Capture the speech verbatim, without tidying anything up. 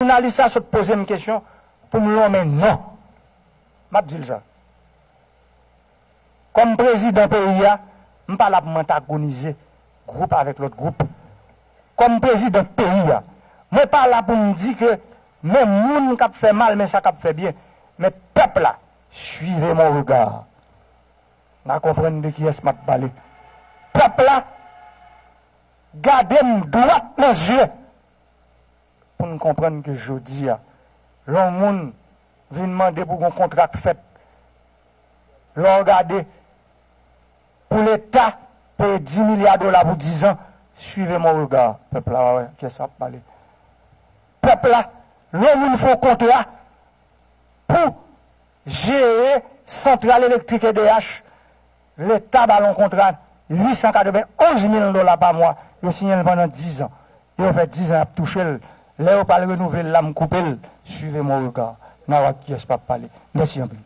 jounalis sa sot poze m kesyon pou m lonmen non. M ap di l sa. Kòm prezidan peyi a, m pa la pou m antagonize gwoup avèk lòt gwoup. Kòm prezidan peyi a, mwen pa la pou m di ke men moun k ap fè mal, men sa k ap fè byen. Men pèp la, suivez mon regard. N a konprann de kiyès m ap pale. Pèp la, gade m dwat nan zye pou n konprann ke jodi a, lè yon moun vin mande pou gon kontra k fèt, lè w gade pou Leta peye dis milya dola pou dis an, suivez mon regard, pèp la va wè kiyès m ap pale. Pèp la, lè yon moun fè yon kontra pou jere santral elektrik E D H, Leta ba l yon kontra uit san katrevenn onz mil dola pa mwa. Yo siyen l pandan dis an. E yo fè dis an y ap touche l. Lè yo pral renouvle l la, m koupe l. Suivez mon regard. N a wè ak kiyès m ap pale. Mèsi anpil.